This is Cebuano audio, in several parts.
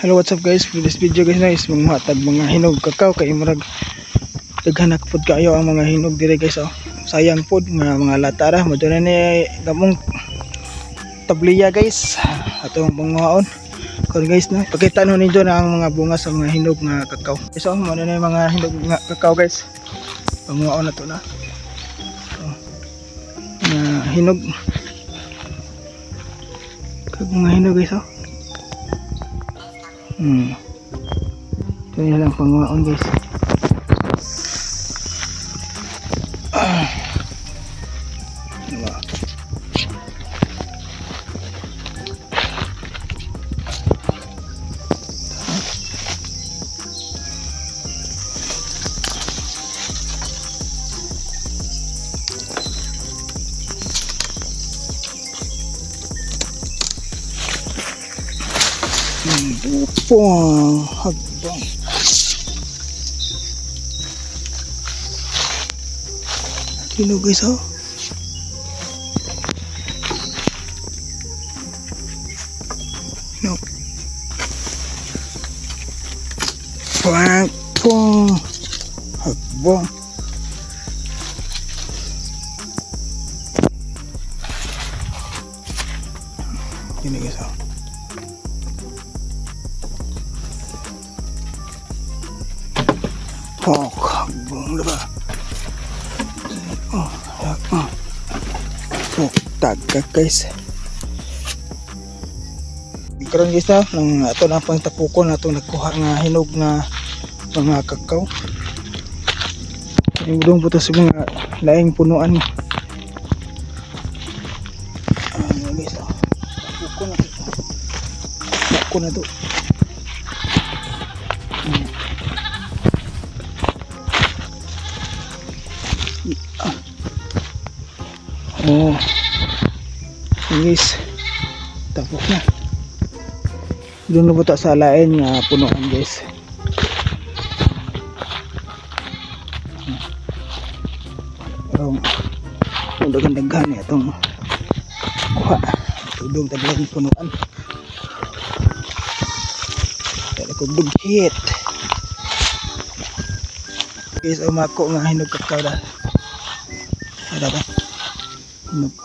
Hello, what's up guys? For this video guys na is maghatag mga hinog kakao kay murag daghan na pud kaayo ang mga hinog dire guys oh. Sayang pud nga mga latara mo na ni gamong tabliya guys atong bungaon. Kon guys no, pakita no ninyo na ang mga bunga sa mga hinog nga kakao. Guys oh, mo na ni mga hinog nga kakao guys. Panguhaon na to na. Oh. Nga hinog. Kag mga hinog guys oh. Ito na lang panguhaon guys. Bupong hagbong. Kilo guys oh. No. Pang pong hagbong. Kilo guys oh. Pok, bong diba? Oh, oh. Pok, tagka guys. Karon guys na, nang ato na pang tapukon atong nagkuha nga hinog nga mga kakao. Ibudong buto sa mga laing punuan. Ano guys, oh. Tapukon na to. Tapukon na to. Oh, guys, tapos na. Doon na buta sa lain nga punuan guys. Pero daghan-daghan ni atong kuha. Tudong taglaing punuan. Dali ko dughit. Guys, umako nga hinog kakao da. Ada ba? Hinog.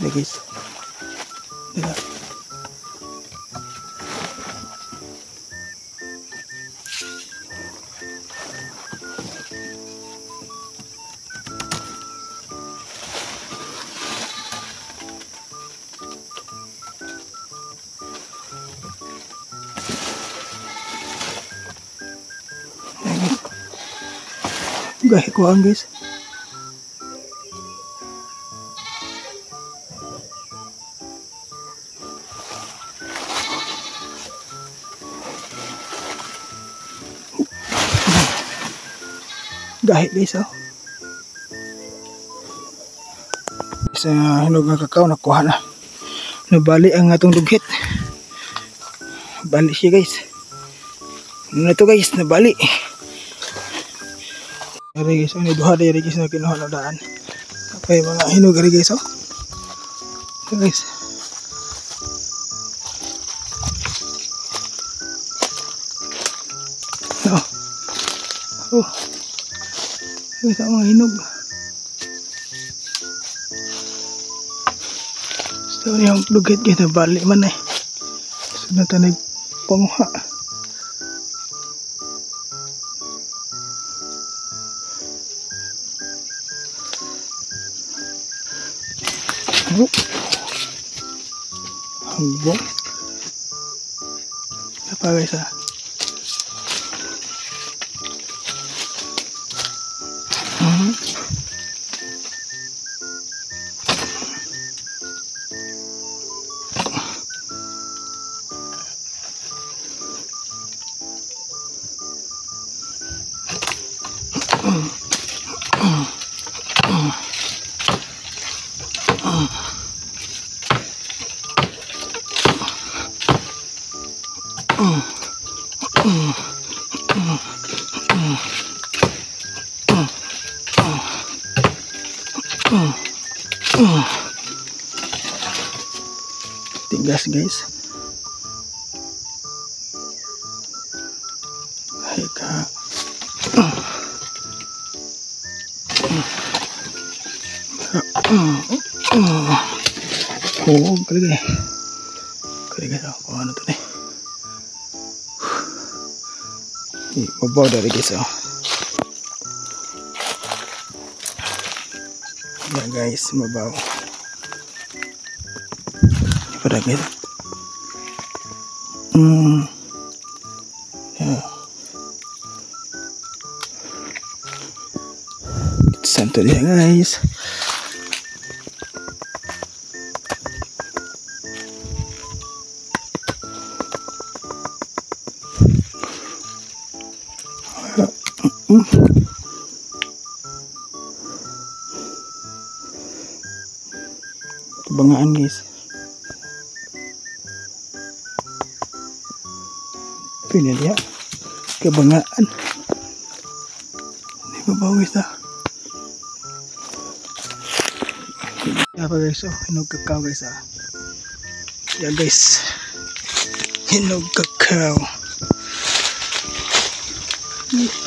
Ini guys. Diba? Gahi kuhaan guys. Gahi guys oh. Sa hinog nga kakao nakuha na. Nabali ang atong dughit. Bali siya guys. Ano na to guys, nabali. Ari guys, ano duha diri guys na kinuha na daan. Kapay mga hinog ari guys oh. Ito guys. Oh. Oh. Guys, ang mga hinog. So yung dughit guys na bali man eh. So natanay panguha. Oh. Hagbong. Apa guys ah? Gas guys. Ay ka. Oh, kaligay. Kaligay ako ano to ni. Ibabaw dari guys oh. Ya guys, mabaw. Ini pada guys. Ya. Santo dia guys. Bangaan guys. Pili dia kebangaan. Ini babaw guys ah. Apa guys oh, hinog kakao guys ah. Ya guys. Hinog kakao.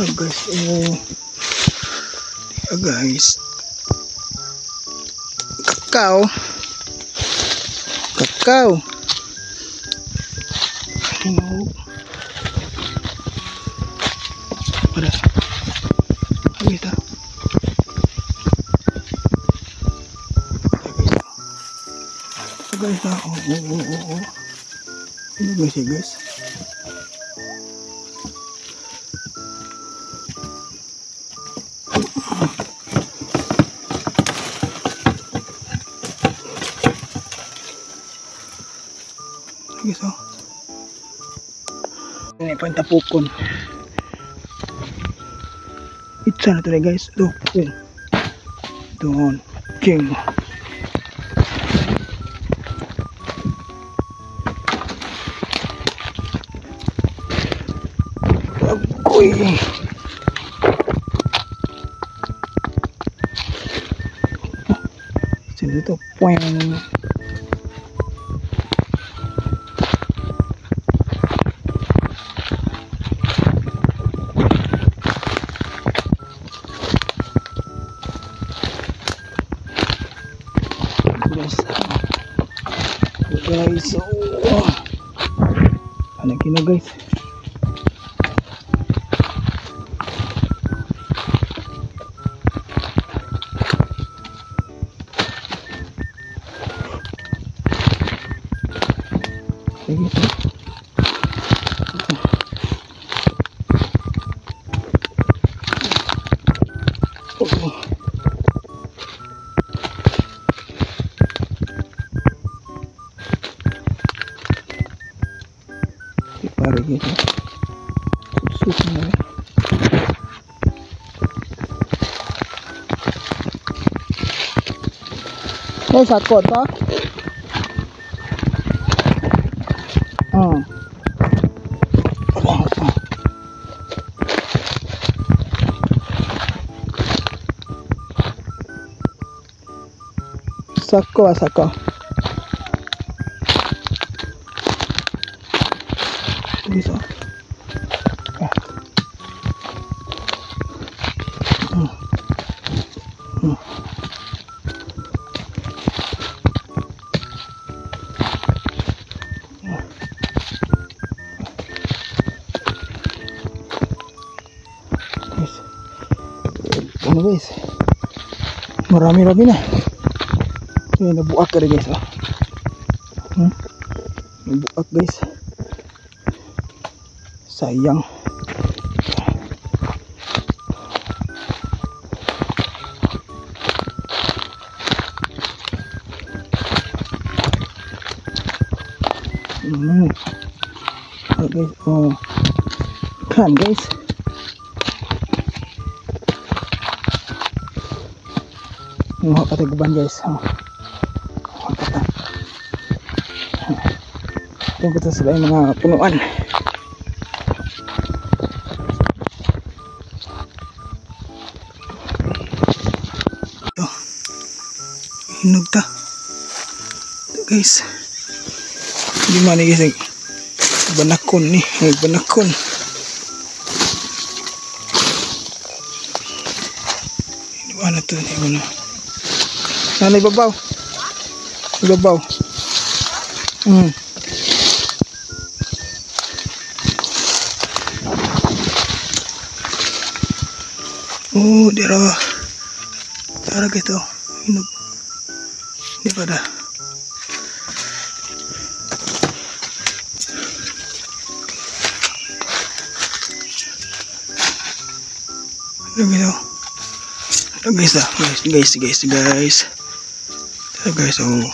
Ah guys oh. Ah guys. Kakao. Kakao. Hinog. Para. Ahí está. Guys, oh, oh, oh, oh. Ano guys, guys? Guys, oh. Ini pa yung tapukon. Itsa na ito guys. Ito. Doon. King. Agoy. Sino ito? Poing. Guys, oh. Ano kino guys? Sige. Oh. Pare gitu. Susah na. May sako to? Sako, sako. Guys, oh. Guys. Ano guys? Marami-rami na. Kaya nabuak ka rin guys, oh. Nabuak guys. Sayang. Oh guys, oh. Kan guys. Muha pa taguban guys. Oh. Muha pa ta. Ito pa sila yung mga punuan. Ito. Hinog ta. Ito guys. Di man ni guys, banakon ni, banakon. Di ba na to, di ba na. Nanay babaw. Babaw. Oh, dira. Tara gitu. Hinog. Di ba da? Guys, guys, guys, guys, guys. Tara guys, oh.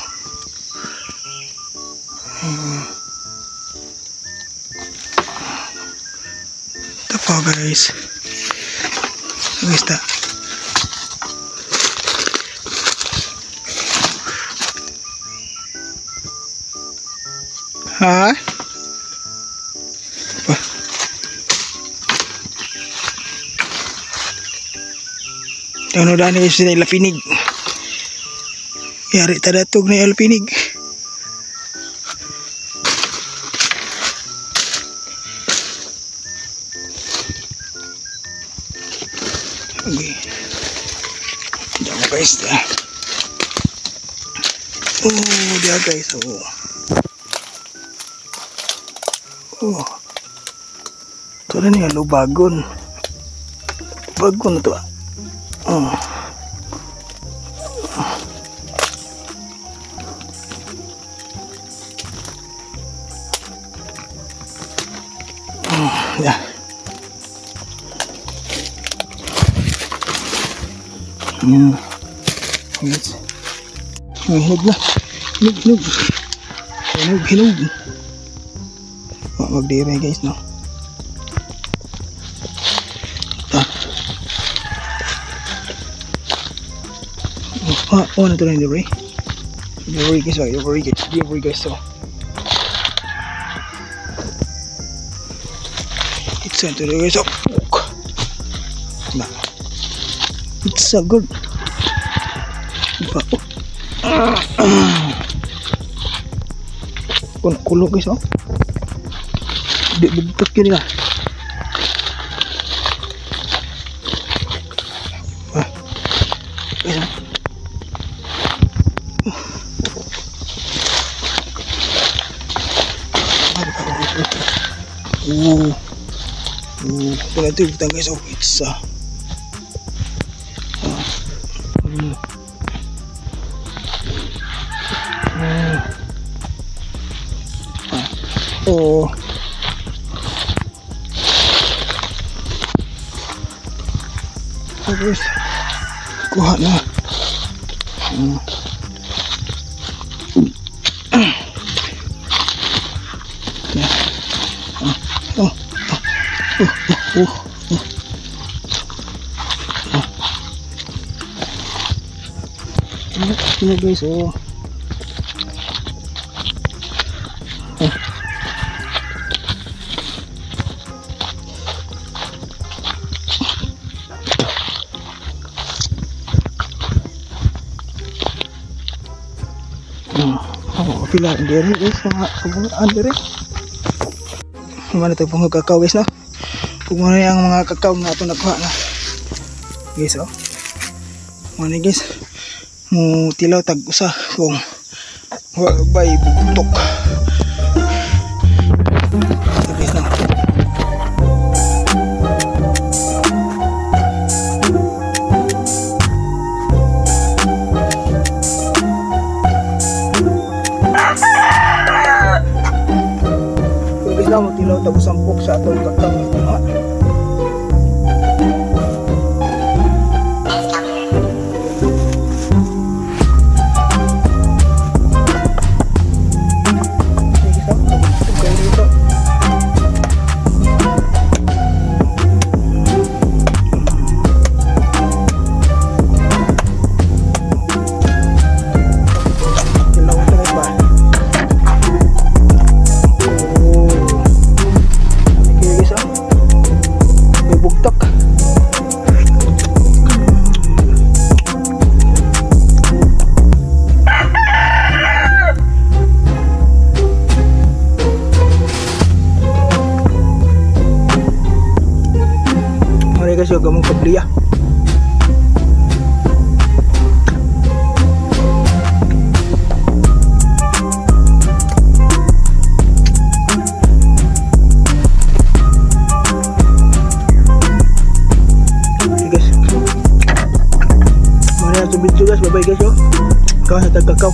Ito po guys. Guys, ta. Ha? Pa. Ano daan guys sila ilapinig. Yari tadatog na ilapinig. Okay. Diyan mo guys. Oh, dia guys. Oh. Oh. Ito na niya lubagon. Bagon na to. Oh. Oh, yeah. Guys. Hinog na. Hinog, hinog. Hinog, hinog. Magdire guys, no. Ah, oh, na to na diri. Diri guys, diri guys, diri guys, so. It's a guys, oh. It's so good. Kuno kulo guys, oh. Di bugtok yun nila. Ah. Guys, oh. Oh. Oh, wala ito yung guys, oh, it's oh. Oh guys, kuha na. Oh, oh, oh, oh, oh. Oh. Guys, oh. Oh. Oh, pila diri guys, mga kabulaan diri. Mana ito pong kakao guys, no? Kung ano yung mga kakao nga ito nakuha na. Guys, oh. Mana guys, mo tilaw tag usa kung wa bay bugtok. Ito guys, no? Mo tilaw tag usampok sa atong kakao nga nakuha. Guys, yung gamong tabliya. Okay guys. Muna na video guys. Bye bye guys, oh. Kaon sa tag kakao.